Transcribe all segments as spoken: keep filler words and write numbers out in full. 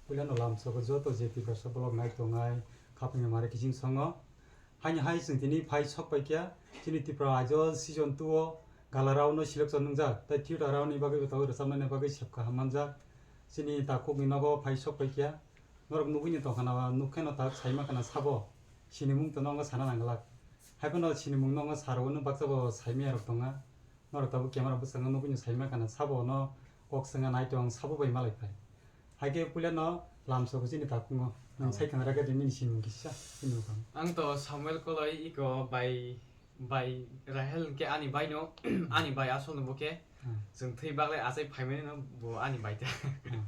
Puilano lamsogo joto je Tiprasa vlog nai tongnai khapangni mare kiching songo. Haini hai chwng tini phai sok paikha chini Tipra Idol season two o gala round no selection wngjak, tei theater round ni bagwi bo tabuk rwchapnani bagwi sep kaham manjak. Chini takhukni nogo phai sok paikha. Norok nugwi ni tongkha na, nukhe no tak saima khana sabo. Sinimung to nongo sana nangwlak. Haiphano sinimung nongo sarwino baksa bo saimaya rok tongha. Norok tabuk camera bwskango nugwi no saima khana sabo no kok swnga nai tong sabo bai malai phai. Haikhe puila no lamsogo chini takhungo. Nwng Oh. Sai khana ragadi nini sinimung kisa chini bwkhang. Ang to Samuel Koloi iko bai, bai Rahel hwnkhe ani bai no, ani bai asol no bo khe. Hmm. Chwng thwi baglai achai phaimani no bo ani bai ta. Hmm.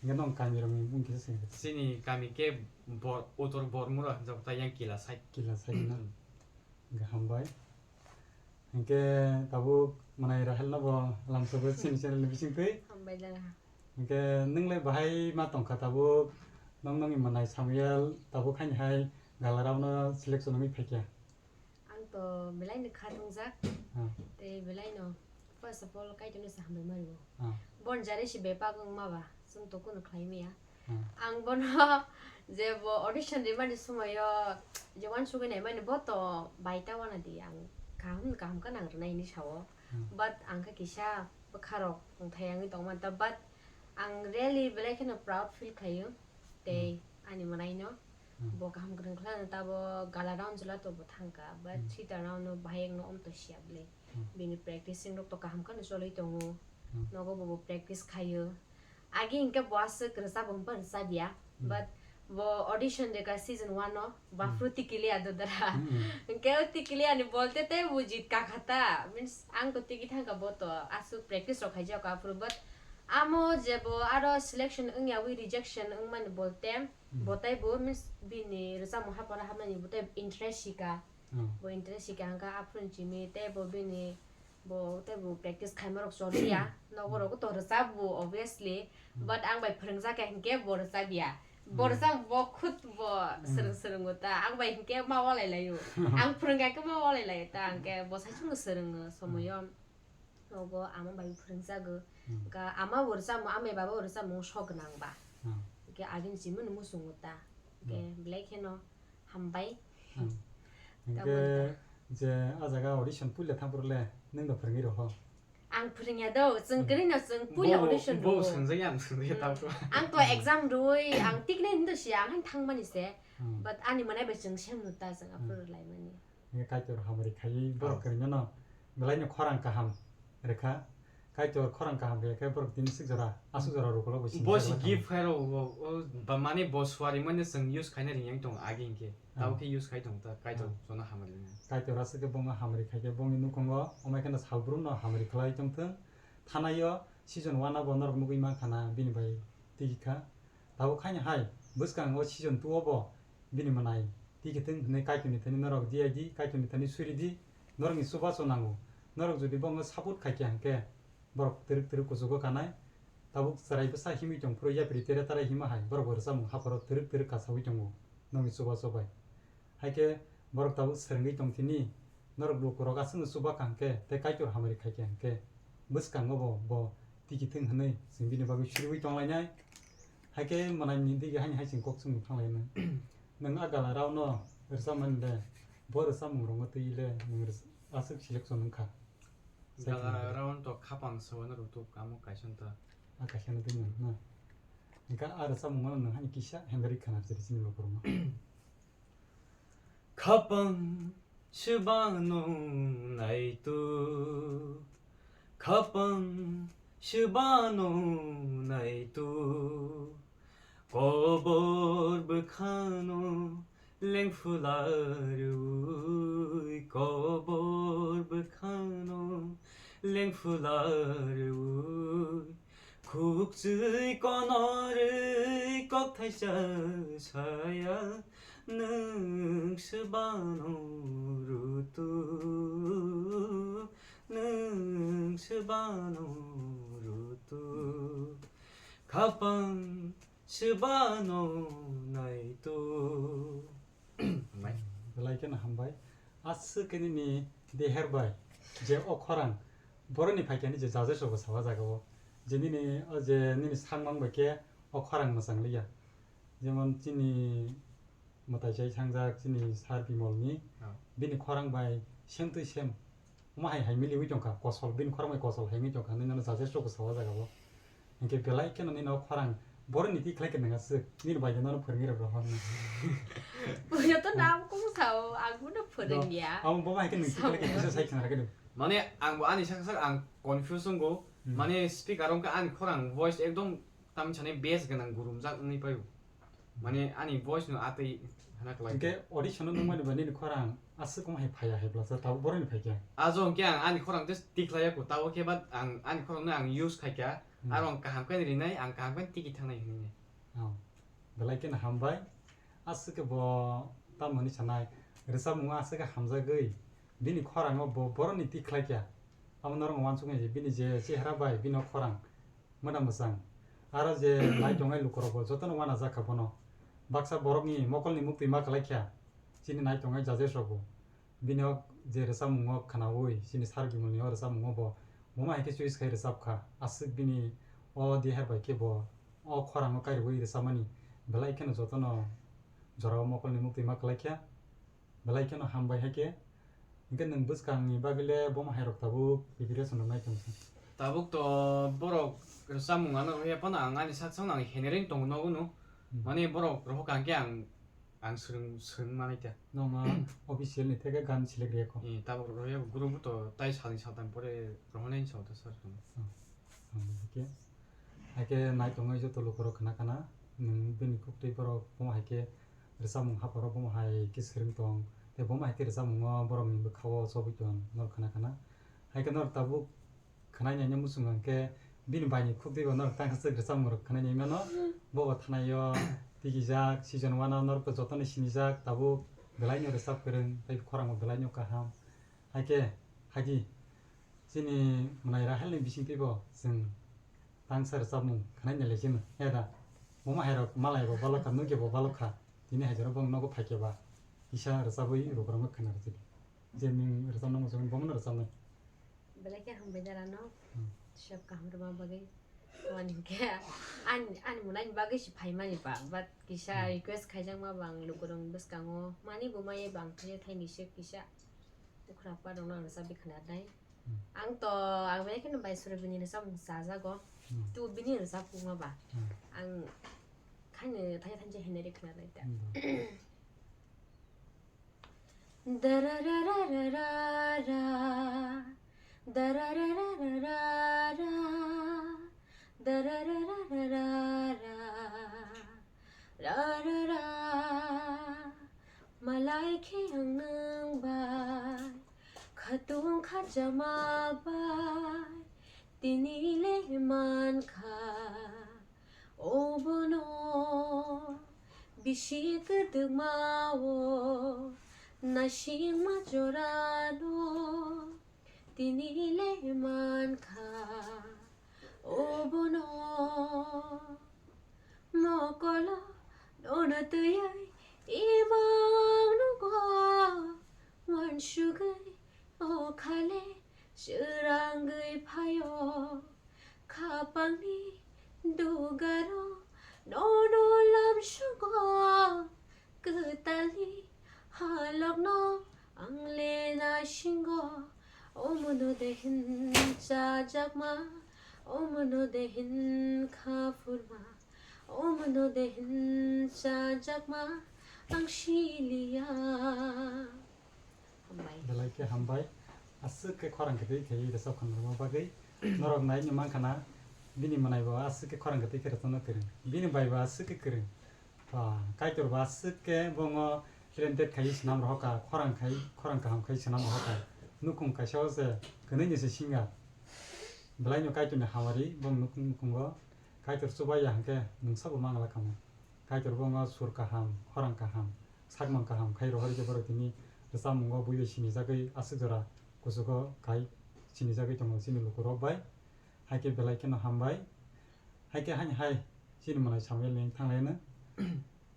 Hingke nong kami rok ni bung kisa sengkhe. Chini kami ke Bor-, Utor Bormura hinjak ta yang kila sai. Kila sai na. Hmm. Hingke hambai. Hingke tabuk manai Rahel no bo lamsogo chini channel ni bising twi. Hambai da. Hingke nwnglai bahai ma tongkha tabuk nong nongni manai Samuel tabuk haini hai galarao no selection wngwi phaikha. Ang to belai no kha tongjak. Ah. Tei belai no first of all Kaitor no se hambai ma rwo. Ah. Bon jare si bepak wng ma ba, chwng to kuno khlai maya. Ah. Ang bono je bo audition rimani somoyo je uansugwi naimani bo to bai ta wana di ang kaham kaham khe nang rwnai hinwi sao. Ah. But ang khe kisa bwkha rok wngthai wngwi tongmani ta, but ang really belai kheno proud feel khaio. Tei Hmm. ani mwnaino Hmm. bo kaham kwrwng khlano tabo gala round jwla to bo thangkha, but Hmm. theater round no bahai wngno omto siya bwle. Hmm. Bini practicing rok to kaham kheno choli tongo. Hmm. Nogo bo, bo practice khaio. Agi hinkhe bo aswk rwchabo hwnba rwchabya, Hmm. but bo audition rwkha season one no, baphuru Hmm. tikili ado dara. Hmm. Hinkhe o tikili ani bolte tei bo jit kakha ta. Means ang to tiki thangkha bo to aswk practice rok khaijak aphuru, but amo je bo aro selection wngya wi rejection wngmani bolte Hmm. bo tei bo means bini rwchapmung hapora hapnani bo tei interest hika. Hmm. Bo interest hika hwnkha aphuru chimi tei bo bini bo tei bo practice khaima rok choliya. Nogo rok to rwchap bo obviously, Hmm. but ang bai phwrwngjak khe hinkhe bo rwchapya. Bo Hmm. rwchap bo khud bo Hmm. swrwng swrwngo ta. Ang bai hinkhe ma walai laio. Ang phwrwngya khe ma walai laio ta. Ang khe bo saichung swrwngo somoyo. Hmm. Nogo ama bai phwrwngjago. Hmm. Ka ama bo rwchapmung, ama baba bo rwchapmung sok gwnang ba. Hmm. Ke agini chimano muchungo ta. Ke Hmm. belai kheno hambai. Hmm. Tamo Hingke ta. Je a jaga audition puila thangphuru le nwng no phwrwngwi rw ho? Ang phwrwngya do, chwng Hmm. kwrwi no chwng puila Bo, audition bo rwo. Swngjakya ang swngjakya Hmm. Tamo. Ang to Hmm. exam rwui, ang tiknai hinto siya, ang thangmani se. Hmm. But ani mwnai bai chwng sem no ta chwng Hmm. aphuru laimani. Hingke Kaitor hamari khaiwi borok Ah. kwrwino no belai no khorang kaham rwkha. Kaitor khorang kaham rwkhe borok tini swk jora, aswk jora rwkolo bo sini Bo jora si tamo. Gift khairok bo, o, ba mani bo suari mani chwng use khaina ringya tong agi hinkhe. Ah. Tabo khe use khai tong ta Kaitor Ah. jono hamari rwkha. Kaitor aswk khe bongno hamari khaikhe bongni nukhungo omai kheno salbrum no hamari khlai tongthwng. Thanaio season one abo norok nugwi mankha na bini bai tigi kha. Tabuk haino hai bwskango season two o bo bini mwnai tiki thung hwnwi Kaitorni thani norok di ai di, Kaitorni thani suri di, norokni chubachu nango. Norok jodi bono support khai kha hwnkhe borok twrwk twrwk kuchugo kanai. Tabuk chwrai bwsa himwi tong phuru yapri tere tara hima hai borok bo rwchapmung hapharo twrwk twrwk kasaui tongo nokni chubachu bai. Hai khe borok tabuk swrwngwi tong thini, norok lukurok aswkno chuba kha hwnkhe tei Kaitor hamari khai kha hwnkhe bwskango bo, bo tiki thung hwnwi chwng bini bagwi suriui tong lainai. Hai khe mwnaini digi haini hai chwng kok chwngno thang lainai. Nwng a gala rao no rwchapmani le, bo rwchapmung rokno twi le nwng rwch-, aswk selection wng kha. Gala rao no to khapang sabo no rwtuk amo kaisa no ta. A kaisa no twi nwng, no. Hwnkhe a rwchapmung no nwng haini kisa hamari khna rwchadi chini lukurokno. Khapang swbano naitu, khapang swbano naitu, kobor bwkhano lengphula rwui, kobor bwkhano lengphula rwui, khukchwi konorwi kok thaisa saya, nwng swbano rutu, nwng swbano rutu, khapang swbano naitu. Hambai. Belai kheno hambai. Aswk khe nini deher bai je o khorang boroni phaikhe ni je jaje sobo sawa jaga o. Je nini, o je nini sangmang bai khe O khorang mwchang liya. Jemon chini mwtai chai thangjak chini Sir Bimol ni, oh, bini khorang bai same to same. Omo hai hai miliwi tongkha, kosol, bini khorang bai kosol hai wngwi tongkha, nini no judges rok bwsa o jaga o. Hinkhe belai kheno nini o khorang borok ni tikhlai khe nang aswk, nini bai no phwrwngwi rok rohor nang. Puila to nam kung sao, ang no phwrwng ya. Amo bobo hai khe nang tikhlai khe kisa sai khna rakhe. Mane ang bo ani sak sak ang confuse wngo. Hmm. Mane speaker wngkha ani khorang voice ekdom tam sani bass gwnang gurumjak wngwi paio. Mane ani voice no atwi hana kwlai. Hinkhe audition no nungmani ba nini khorang aswk wng hai phaiya hai bwlasa tabuk boroni phaikha. Ajo hinkhe ang ani khorang just tikhlaiya ko tabuk khe but ang ani khorang no ang use khaikha. Hmm. Aro ang kaham khe rinai ang kaham khe tiki thangnai hinwi. Oh. Belai kheno hambai. Aswk khe bo tamo hinwi sanai rwchapmung aswk khe hamjagwi bini khorang o bo boroni tikhlai kha. Amo norok uansuknai je bini je chehra bai bini o khorang. Mada mwchang. Aro je nai tongnai lukurokbo jotono uanajak kha bono. Baksa borokni mokolni muktwi ma kwlai kha. Chini nai tongnai judges rokbo. Bini o je rwchapmungo khwnaui, chini Sir Bimolni o rwchapmungo bo. Bomo hai khe choice khai rwchap kha. Aswk bini o deher bai khe bo o khorang o kairwi rwchapmani. Belai kheno jotono jorao mokolni muktwi ma kwlai kha. Belai kheno hambai hai khe. Hinkhe nwng bwskangni bagwi le bomo hairok tabuk preparation rwnai tong kha? Tabuk to borok rwchapmung ano rwya phano ang ani sak sakno ang henering tongo nogo no. Hmm. Mane borok rohor kha hinkhe ang, ang swrwng, swrwng manai ta. Nokno official ni theke gan select rwya kho? Eh, tabuk rwya group to tai salni saltang pore rohornai sa ta sir. Hmm. Hmm, okay. Haikhe nai tongwi joto lukurok khna khna, nwng bini khuktwi borok bomo haikhe rwchapmung hapharo bomo hai khe swrwng tong, tei bomo hai khe rwchapmungo borokni bwkhao chobwi tong, norok khna khna. Haikhe norok tabuk khwnai naina muchung hwnkhe bini baini khuktwi bo norok tangsa swk rwchapmung rok khwnai nai mano. Bobo thanaio tikijak, season one o norokbo jotono sinijak, tabuk belaino rwchap kwrwng, tei khorangbo belaino kaham. Haikhe, haidi, chini mwnai Rahelni bisingtwibo chwng tangsa rwchapmung khwnai nai lai chini, he da? Bomo hairok malaibo balokha, nukjabo balokha. Tini hai jora bong nogo phaikhe ba kisa rwchabwi rugrangma khwna rwchidi. Je nwng rwchapna muchungmani bomono rwchapnai. Belai khe hambai da rano. Hmm. Sep kaham rwma bagwi. Wani khe ani, ani mwnani bagwi se phaimani ba, but kisa, hmm, request khaijakma bang lukurokni bwskango. Mani bo maya bang khe thaini se kisa. Ukhra pa rokno ang rwchapwi khwnarnai. Hmm. Ang to, ang belai kheno bai Surabini rwchapmung chajago. Hmm. Tu bini rwchapmungma ba. Hmm. Ang khaino thanya thanya hinwi rwkhnarnai ta. Hmm. Dararararara, dararararara, dararararara, rarara. Malai khe ang nwng bai khatung khajama bai tini le mankha. Obono bisi kwdwkma o naisingma jorano tini le mankha. Obono mokolo nono twiwi imang nugo, wansugwi o khale swrangwi phaio. Khapangni dugaro nono lamsugo, kwtalni halokno ang le naisingo. Omono de hin chajakma, omono de hin kha phurma, omono de hin chajakma ang siliya. Hambai. Belai khe hambai. Aswk khe khorang kwtwi khe rwchap khanarma bagwi. Norok nai wngwi mankha na, bini mwnai bo aswk khe khorang kwtwi khe rwchapna kwrwng. Bini bai bo aswk khe kwrwng. Ba, Kaitor bo aswk khe bongo talented khai swnam rohor kha, khorang khai, khorang kaham khai swnam rohor kha. Nukhung kaisa o se kwnwi ni se singer. Belai no Kaitor ni hamari bong nukhung nukhungo. Kaitor chubai ya hwnkhe mungsa bo mangala kamo. Kaitor bo wngkha sur kaham, khorang kaham, sakmang kaham khai rohorwi khe borok tini rwchapmungo buibai sinijagwi aswk jora kuchugo kai sinijagwi tongo chini lukurok bai. Hai khe belai kheno hambai. Hai khe haini hai chini mwnai Samuel ni thanglaino.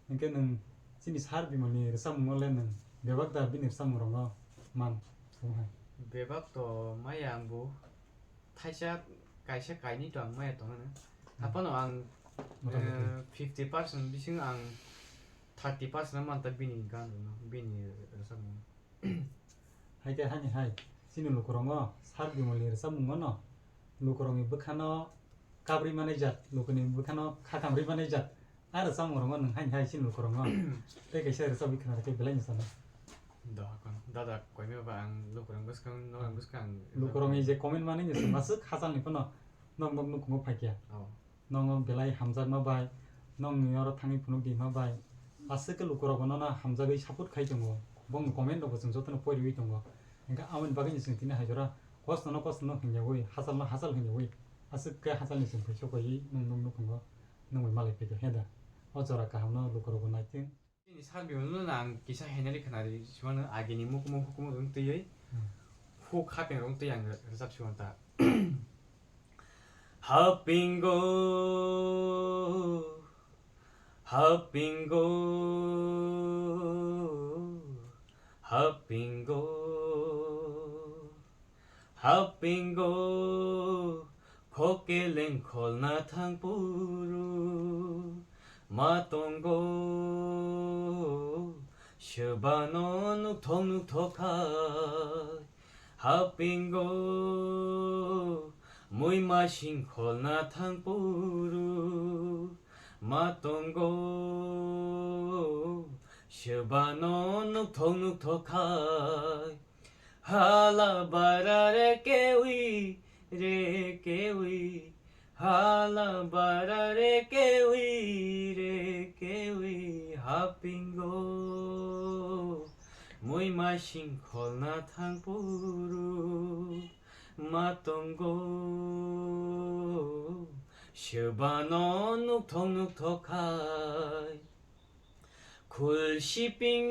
Hinkhe nwng chini Sir Bimal ni rwchapmungo le nwng bebak da bini rwchapmung rokno man thung hai? Bebak to maya ang bo. Thaisa kaisa kainwi to ang maya tongmani. Hmm. Haphano ang Motamoti. Eh, fifty percent bising ang thirty percent manta bini gan rwno, bini rwchapmung. Hai khe hani hai, chini lukurongo Sir Bimalni rwchapmungono lukurokni bwkhano kabrwi manai jat, lukurokni bwkhano kha kamrwi manai jat. A rwchapmungrokno nwng haini hai chini lukurokno tei kaisa rwchapwi khna rwkhe belai no chana. Dohakon, dada koimya ba ang lukurok bwskang, norok bwskang. Lukurokni je comment manwi ni chwng aswk hachalni phano nok nok nukhungo phaikya. Oh. Nono belai hamjakma bai, nokni oro thangwi phunuk di hima bai. Aswk khe lukurokbo nono hamjagwi support khai tongo. Bongni comment rokbo chwng jotono poriwi tongo. Hwnkhe aboni bagwino chwng tini hai jora kostono kostono hwnyawi, hachalno hachal hwnyawi. Aswk khe hachalni chwng phai sokaiwi nwng nuk nukhungo. Nwng bai malai phaikha he da? O jora kahamno lukurokbo naithwng. Chini Sir Bimal no ang kisa henari khnari, sumano agini mukhumu hukumu rung twiwi, hmm, huk hapeng rung twi ang rwchap sumanta. Hapingo, hapingo, hapingo. Hapingo, khokeleng kholna thangphuru ma tongo, swbano nukthok nukthok khai. Hapingo, muimasing kholna thangphuru ma tongo, swbano nukthok nukthok khai. Hala bara re kewi, re kewi. Hala bara re kewi, re kewi. Hapingo, muimasing kholna thangphuru ma tongo, swbano nukthok nukthok khai. Khul siping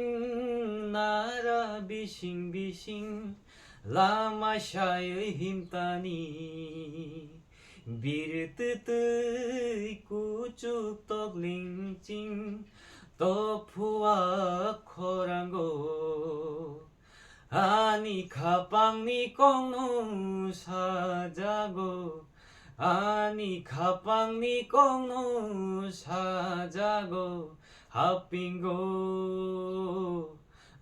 nara bising bising lama saywi himtani. Bir twtwi kuchuk tokling ching tokphua khorango. Ani khapangni kokno sajago, ani khapangni kokno sajago, hapingo,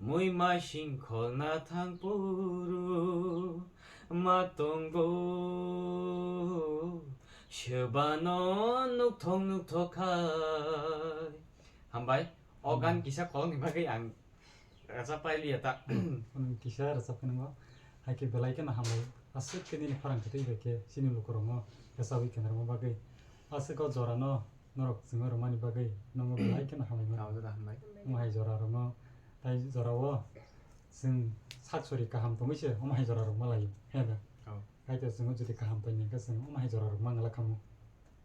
muimasing kholna thangphuru ma tongo, swbano nukthok nukthok khai. Hambai, o gan, hmm, kisa kolokni bagwi ang rwchap pai liya ta. Phunuk kisa rwchap khe nwngo. Hai khe belai kheno hambai. Aswk khe nini khorang kwtwi bai khe chini lukurokno rwchapwi khenarwma bagwi. Aswk o jorano norok chwngno rwmani bagwi nokno belai kheno hambai mano. Kabo da hambai. Omo hai jorarokno, tai jorao chwng sak sori kaham tongwi se omo hai jorarok malaio. He da? Oh. Hai to chwngno jodi kaham tongya hwnkhe chwng omo hai jorarok mangala khamu.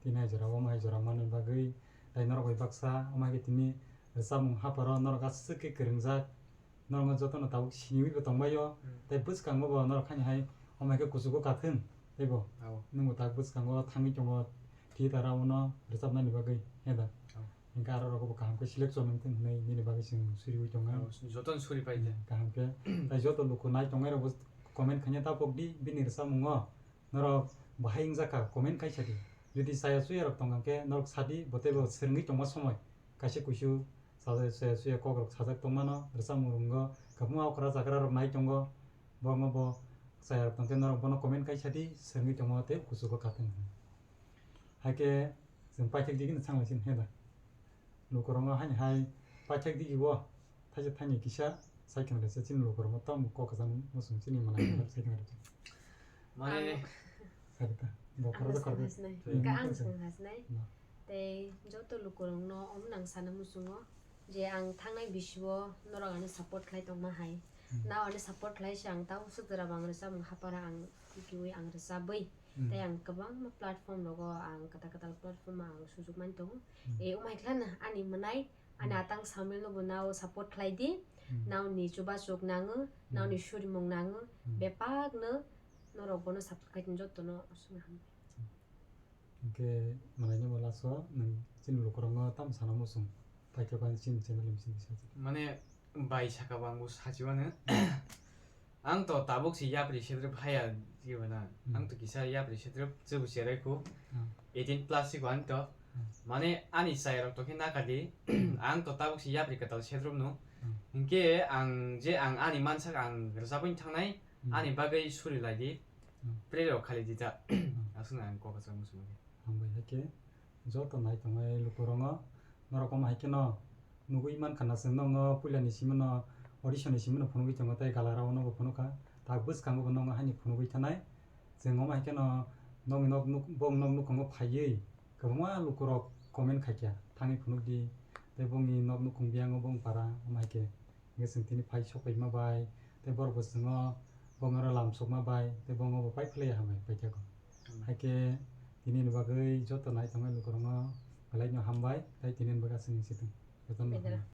Tini hai jora, omo hai jora manwi bagwi, tai norok bai baksa, omo hai khe tini rwchapmung hapharo norok aswk khe kwrwngjak, norokno jotono tabuk siniwi bo tongbaio, hmm, tei bwskango bo norok haini hai omo hai khe kuchugo kathwng, tei bo. Ao. Nwngbo tak bwskango thangwi tongo, theater-o no rwchapnani bagwi, he da? Ao. Hinkhe aro rogo bo kaham khe selection wngthung hinwi nini bagwi chwng suriwi tongo. Ao, jotono suri pai de. Hmm, kaham khe. Tai joto luku nai tongnai rokbo comment khaina ta pokdi, bini rwchapmungo. Norok bahai wngjakha, comment khai sadi. Jodi chaya chuya rok tongkha khe norok sadi, bo teibo swrwngwi tongma somoi. Kaisa kuisu chaya chuya kok rok sajak tongmano, rwchapmung rwngo, kwbangma okra chagra rok nai tongo. Borokno bo chaya rok tongkhe norok bono comment khai sadi, swrwngwi tongma tei kuchugo kathwng. Hai khe chwng paithak digini thanglaisini, he da? Lukurokno haini hai paithak digi o thaisa thaini kisa sai khna rwsa chini lukurokno tamo kok kwchang muchung chini manai manai sai khna rwsa. Mane ang Sarita, bo ang khoroksa khoroksa. Swng hasinai. Hmm, ka ang khoroksa. Swng hasinai. No. Tei joto lukurokno omo nang sana muchungo je ang thangnai bisio norok ani support khlai tongma hai. Hmm. Nao ani support khlai se ang tau swk jora bang rwchapmung hapharo ang tukiui ang rwchabwi. Hmm. Tei ang kwbangma platform rogo ang kwtal kwtal platform ang sujukmani tongo. Hmm. E, omo hai khlano ani mwnai, ani, hmm, atang samwino bo nao support khlai di, hmm, naoni chubasuk nango, hmm, naoni surimung nango, hmm, bebakno norok bono support khlai tong jotono aswk hambai. Hinkhe mwnaino bo last o nwng chini lukurokno tamo sana muchung? Paithak ani chini channel ni bisingtwi sa. Mane bai saka bo ang bo sachi mano. Ang to tabuk se yapri sedrep haya diba na. Hmm. Ang to kisa yapri sedrep chubu cherai kho. Hmm. Eighteen plus se ko ang to. Mane ani chai rok to khe nakadi, ang to tabuk si yapri kwtal sedrop no. Hmm. Hinkhe ang je ang ani mansak ang rwchapwi thangnai, Hmm. ani bagwi suri lai di, Hmm. play rok khali di ta. Hmm. Aswkno ang kok kwchang muchung khe. Hambai hai khe joto nai tongnai lukurongo norok omo hai kheno nugwi mankha na chwng nongo puilani simi no audition ni simi no phunugwi tongo tei galarao nobo phunukha ta bwskango bo nongo haini phunugwi thanai chwng omo hai kheno nokni nok nuk bong nok nukhungo phaiwi kwbangma lukurok comment khaikha thangwi phunukdi tei bongni nok nukhung biyango bong para omo hai khe. Hingke chwng tini phai sokphaima bai, tei borok bo chwngo bongni oro lam sokma bai, tei bongo bo pai phlai hambai paithago. Hmm. Haike tini ni bagwi joto nai tongnai lukurokno belai no hambai, tei tini ni bagwi aswk ni sitwng. Jotono no Bidra. Hambai.